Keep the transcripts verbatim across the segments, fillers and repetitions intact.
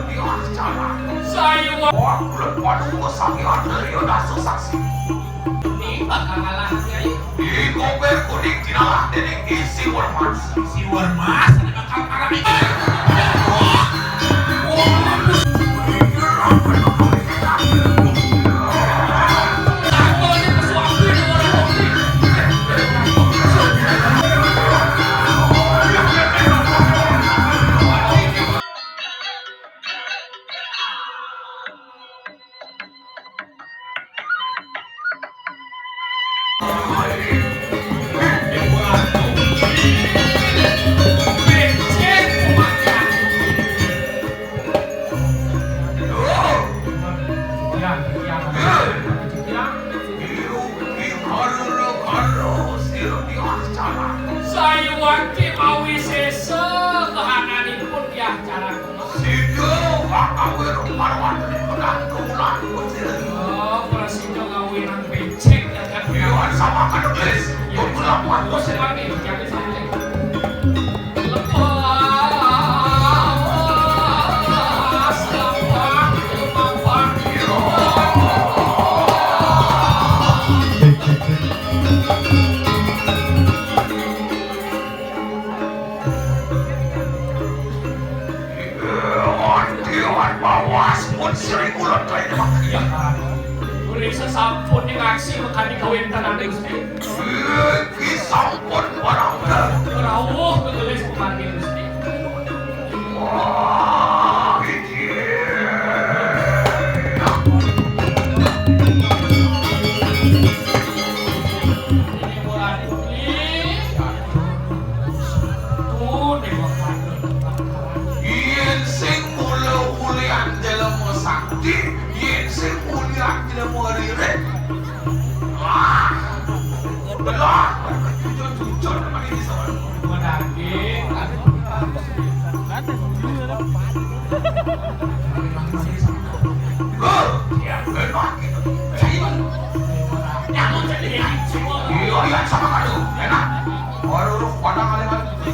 Biar cara. Saya wa- Wah, bulan waduh, sakit hati, ya, dah susah sih. Ini bakal kalah, Nyai. Di gober kuning tinalah, dening isi wermas. Isi wermas, ini bakal kalah. Wah, wah, Sayuwakti mawi sesa kahananipun Dyah Caraka. Sida wakawi ruparwati menang kawulan kucing. Oh, prasida ngawinang becek, ya kan? Iya, sama kan, Blis. Iya. Kula kuat, Bos. Sami, sami, sami. Lepas, lepas, lepas. Iya. Dewan Bawas pun sering ulet lain, Pak. Iya. Ulih sasampun ngaksi makani kawéntenan, Gusti. Iki sampun barang. Rawuh kegelis pamargi, Gusti. Wah, iki. Ini murah, Gusti. Tuh, Dewa Kandung. Yén sing mula ulian jelema sakti, yén sing ulian jelema ririt. Wah, belah, jujur-jujur teman ini sama. Menanti. Loh, ya, benar gitu. Saya nyamun sendiri. Iya, iya, sama kado. Enak. Baru lu pada kali-kali.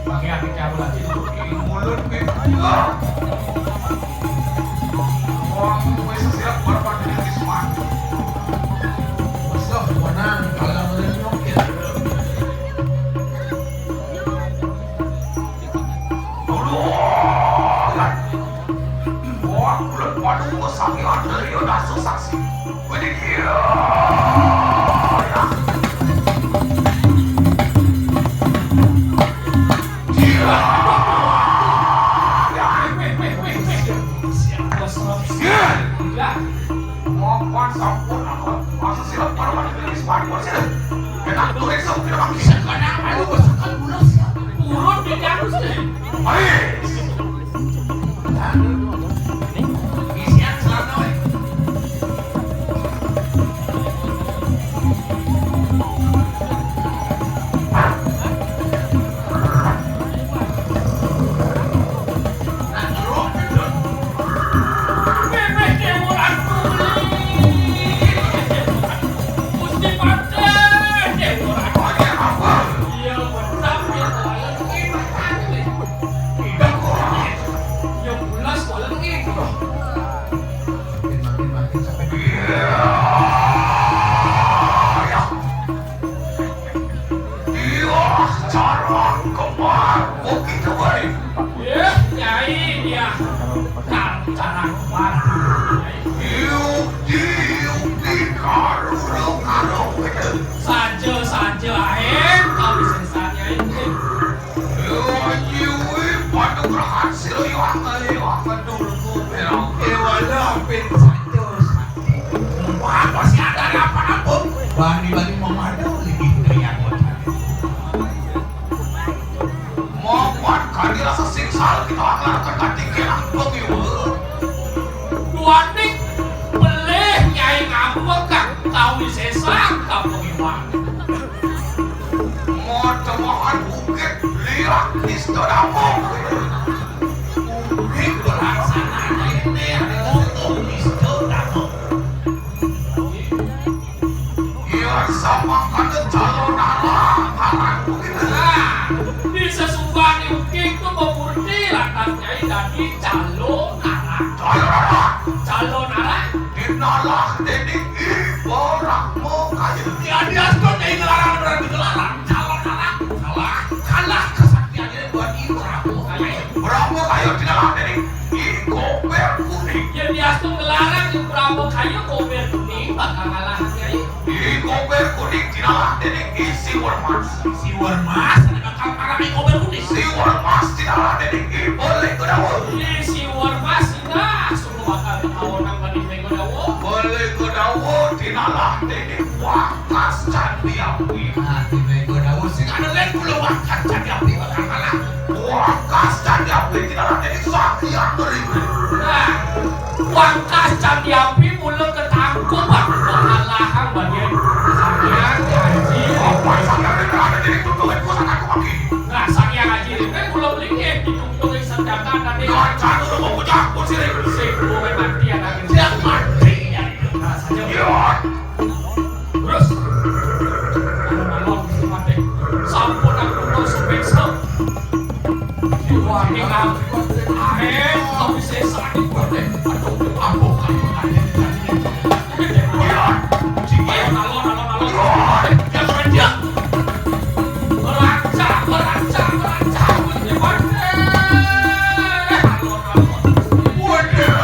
Pakai hati cabul aja. Mulut, Beb. Iya. Wong wis siap berapa jenis wisman. Wes lah, menang. Kalau menang, oke. Aduh, ya. Wah, bulan waduh, sakit hati, ya, dah susah sih. Ini dia. Ya. Gila. Ya, weh, weh, weh, weh. Siap, siap, bos, bos. Ya. Gila. Mapan sampun aku. Masa silap para pada gelis panuan sih. Enak tuh, Rek, sampun kita pakai. Sekarang ayo bersekat bulan siap. Turun di jatuh sih. Ayo. Hah? Isian celana, weh. Iya, cara kembar begitu baik. Iya, Nyai, iya. Cara, cara kembar. Yuk, yuk, di karu, karu, gitu. Saja, saja, ae, kami sesat, Nyai. Nyuwi panugrahan sira iwak iwak kedulku pira. Kewala pin satus. Wah, masih ada apa-apa? Bani-bani memadu lebih dari anggota. Mapan kali rasa singsal kita akan kati lampung iwa. Duaning pelih Nyai ngambek kawi sesang kampung iwa. Moto-mohan bukit liak isto dapur. Bukit pelaksanaan ini ada untuk isto dapur. Iya, sama kada calon alang, alang bukit. Nah, di sesungguhnya bukit itu memurni lantas Nyai dadi calon Kalah dening I Brahma Kaya. Diastun nyai nglarang, berani nglarang. Calon anak kalah, kalah kesaktiannya buat I Brahma Kaya. Brahma Kaya dinalah dening I Gober Kuning. Yén diastun nglarang I Brahma Kaya, Gober Kuning bakal kalah, Kyai. I Gober Kuning dinalah dening I Siwer Mas. Siwer Mas, bakal kalah I Gober Kuning. Siwer Mas dinalah dening I Bele Kedawa. I Siwer Mas, nah, sungguh bakal kalah nang bani Bele Kedawa. Bele Kedawa dinalah dening Wangkas Candi Api. Nah, I Bele Kedawa sing ada lain pula Wangkas Candi Api bakal kalah. Wangkas Candi Api dinalah dening Sang Hyang Riri. Nah, Wangkas Candi Api mula ketangkup, Bang. Kekalahan bagian Sang Hyang Aji. Apa Sang Hyang Riri ada dening tutup pusat aku mati. Nah, Sang Hyang Aji Riri kan mula melingih, dituntung ing senjata tadi. Nah, jatuh rumah bujang pun sirih. Sing gua mati anak. Siap mati ya. Nah, saja. Iya. Terus, alon-alon Gusti Patih. Sampun aku mau sepeksa. Wani ngawi. Ae, tapi sesane kuwi. Aduh, ampun, ampun, ampun. Iya. Alon-alon, alon-alon. Iya. Jangan dia. Rancak, rancak, rancak. Gusti Patih. Alon-alon. Waduh.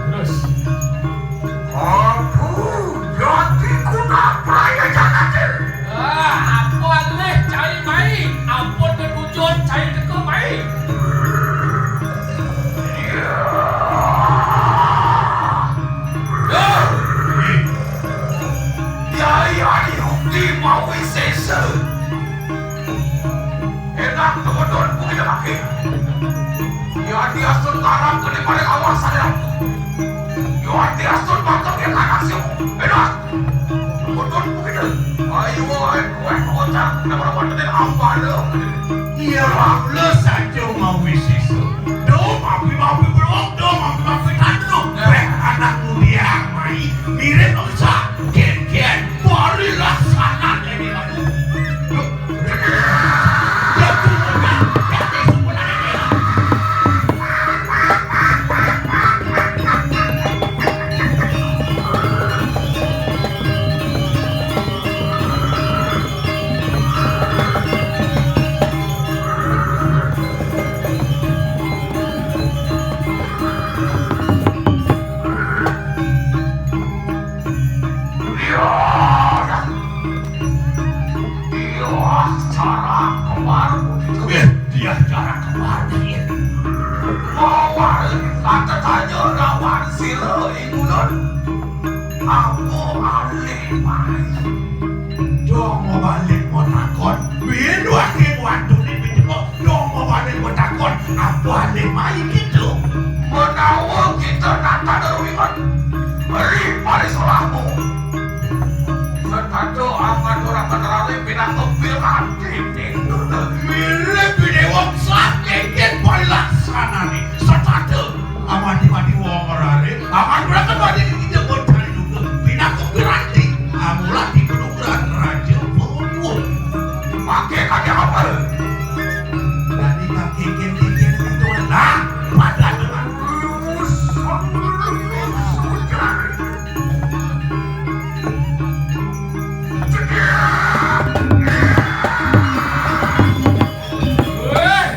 Terus. Aku Yati Kuda Praya Jagati. Ah, apa alih cai mai? Ampun ketujun cai teka mai. Duh. Yai Adi Ukti mawi sesa. Enak temen-temen bukit lagi. Yati astun ngarang kene paling awas saya. Yati astun bakal ya kanak sih. Enak. Temen-temen bukit. Ayo, ayo, ayo, kocak. Udah pada pada apa lo? Iya, lo saja mau wisisa. Do, mapi, mapi, bro. Do, mapi, mapi, tanu. Weh, anak muda, mai. Mirip lo sa. Gen, gen. Bari laksana dene aku. Iya, cara kembar begitu. Iya, cara kembar begitu. Mawar, kata tanya lawan sira ingulun. Apa alih mai? Dong balik mau takon. Biyen wae waktu ni Dong mawani matakon, apa ane mai gitu? Menawa kita nata derwingan, beri parisolahmu. Setata angaturaken rare pinaka piranti. Mirip dewa saking parilaksanané. Setata amati-mati wong rare, angaturaken wadi kita boten juga. Pinaka piranti, amulah di penukuran Raja Purwo. Pakai kaki apa? Tadi kaki kiri kiri itu lah, pada dengan lurus, lurus, lurus. Weh!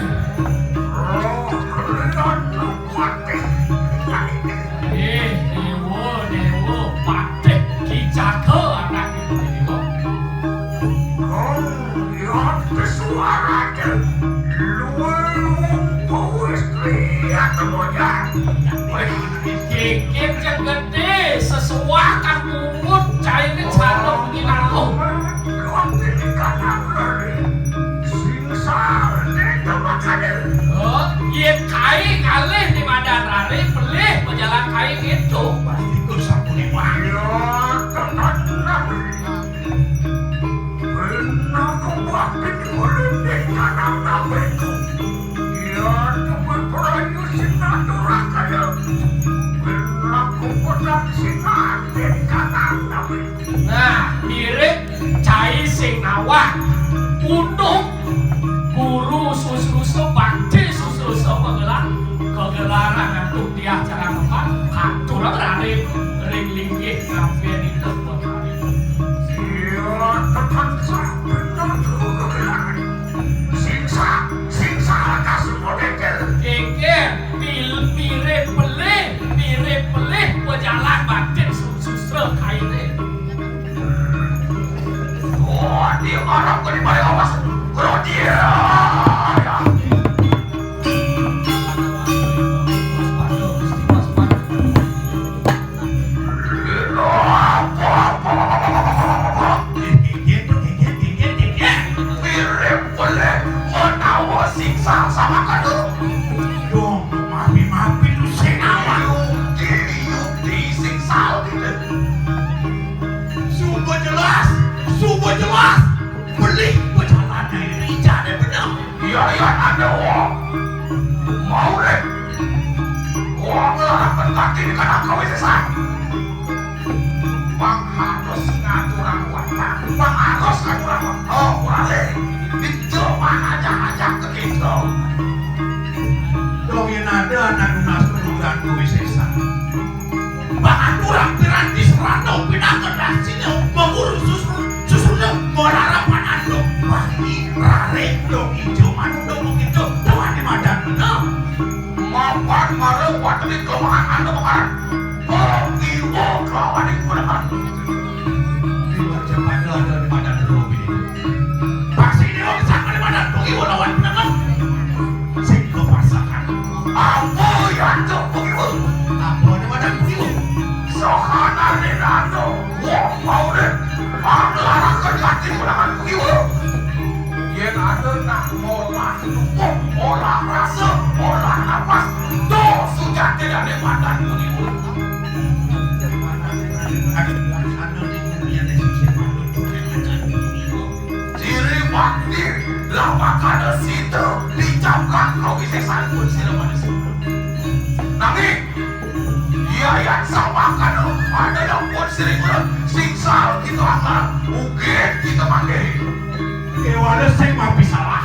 Roh kalian kuat. Suarane luwih wong kuwi lihat kemudian. Wis dikit gedhe sesuah kang mungut caine jatuh wingi nanggung. Sing sare itu makane. Oh, yen kai ngalih di madan rare pelih pejalan kai itu. Pasti ku sapune wae. Ya, tenan. Benar kok bakti kulit di kanang nabiku. Ya, teman perayu sing naturakaya. Benar kok pedang sing nganti di kanang nabiku. Nah, mirip cai sing nawah. Untung guru susrusa bakti susrusa penggelar kegelaran antuk diah cara kemar. Katur rare ring linggih ngambil itu. Iya, tekan sah bener tuh kegelaran. Sing sah, sing sah lekas semua geger. Geger, pil-, mirip pelih, mirip pelih, pejalan batin su-, susra kaire. Oh, dia marah ke di balik awas. Kalau dia, ya. Mirip oleh menawa sing sal sama kadu. Dong, mapi-mapi lu sing awak. Yukti, yukti sing sal gitu. Sumpah jelas, sumpah jelas. Beli perjalanan ini jadi benar. Iya, iya, ada wong. Mau rek. Wong nglarang kaki di kanan kawin sesat. Bang harus ngaturang wetang. Bang harus ngaturang wetang. Oh, kurale. Itu mana aja-aja ke itu. Dong yen ada anak lunas perguruan kuwi sesat. Bang aturang piranti serana pinaka dasine mengurus susun, susune merarapan anduk. Wah, ini rare dong ijo manuk dong begitu. Tuhan di madan bener. Mapan marang watene kelemahan anu pekaran. Iwo kelawan ing penekan. Iwak cepat ada di madan dulu ini. Pasti ini orang sangat di madan iwo lawan penekan. Sing kepasakan. Apa ya tuh iwo? Apa di madan iwo? Sohanane ratu. Wah, mau deh. Aku larang kerja di penekan iwo. Yen ada nak ngolah tubuh, ngolah rasa, ngolah napas, to sujati dane madan iku. Siri wakti lamakana sida dicamkan kau bisa sampun sira manusia. Nanging Iya, iya, sampun ada yang pun sering urut, sing sal kita angkat, mungkin kita pakai. Kewala sing mapi salah.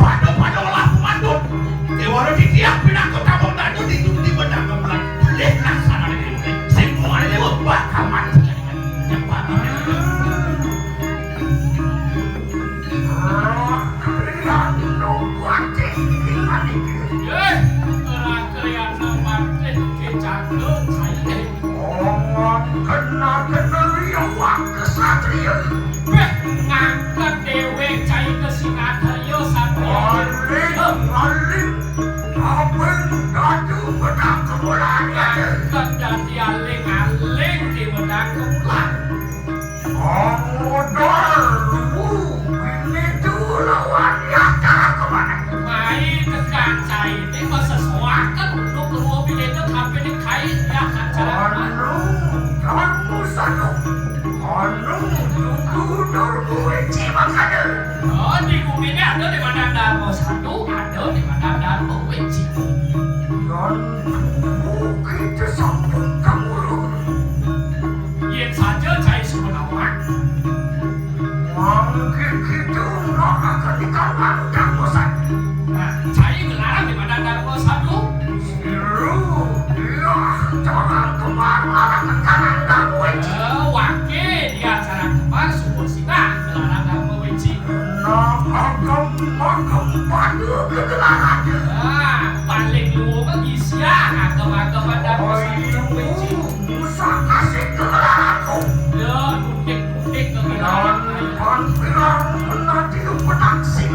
Pada-pada olah pemantun. Kewala di tiang pinangkut tabung dadu di, di bedang gemblak. Boleh laksana di sing bukan lewat bakal mati. Cepat. Kriana Patih Kriana. Eh, ora Kriana Patih dicakel saiki. Omong kena-kena liwat kesatria. Weh, ngangkat dhewe cai kesinatria satria. Aling, aling, kabeh dadu bedang kemulan. Ngangkat dadi aling-aling di bedang kemulan. Modal lu, bini dulu lawan ya cara kemana? Mai tekan cai ini masa soakan untuk kedua bini itu hampir dikai ya kan cara kemana? Anu, kamu satu. Anu, duduk dulu gue cimakan. Oh, di bumi ini ada di mana Darmo satu, ada di mana Darmo wiji. Dan tubuh kita sambung kamu. Yen saja cai semenawa. Mangke kita ngakaken di kalangan bosan. Nah, cai ngelarang di mana Darmo satu? Siru, iya, jangan kemar ngalaken kalangan wiji. Eh, wake di acara kemar subuh sinah ngelarang Darmo wiji. Nah, agem, agem padu kegelarannya. Ah, paling luwung isian agem-agem Darmo satu wiji. Musa kasih kegelaranku. Ya, nutik-nutik kegelaran. Pirang menanti petang sing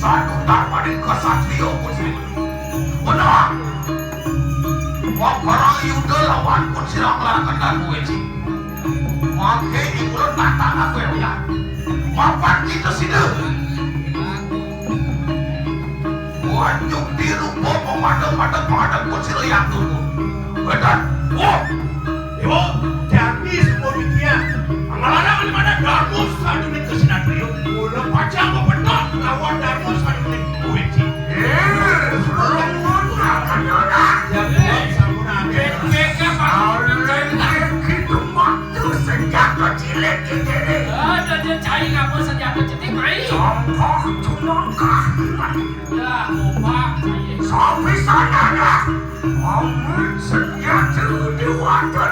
Aduh, tak paling kesatria pun sih. Benar. Wah, perang Yuda lawan pun sirang lawan kendang kuwe, Ci. Mangke di mulut batang aku ya, ya. Mapan kita sida. Wah, nyuk di rupa pemadam-madam pengadam pun sira yang tunggu. Betul. Wah, Ibu, janji semua dunia. Anggalarang di mana Darmus satu ni kesinatria. Mula pacang bebetok lawan Darmus satu ni kuwit. Eh, belum pun akan ada. Jangan sampun ada. Bebek apa? Oleh begitu waktu senjata cilik kita ni. Ada je cari apa senjata cetik mai. Songkok cumongkah. Ya, opak saya. Sopi sana dah. Amun senjata dewata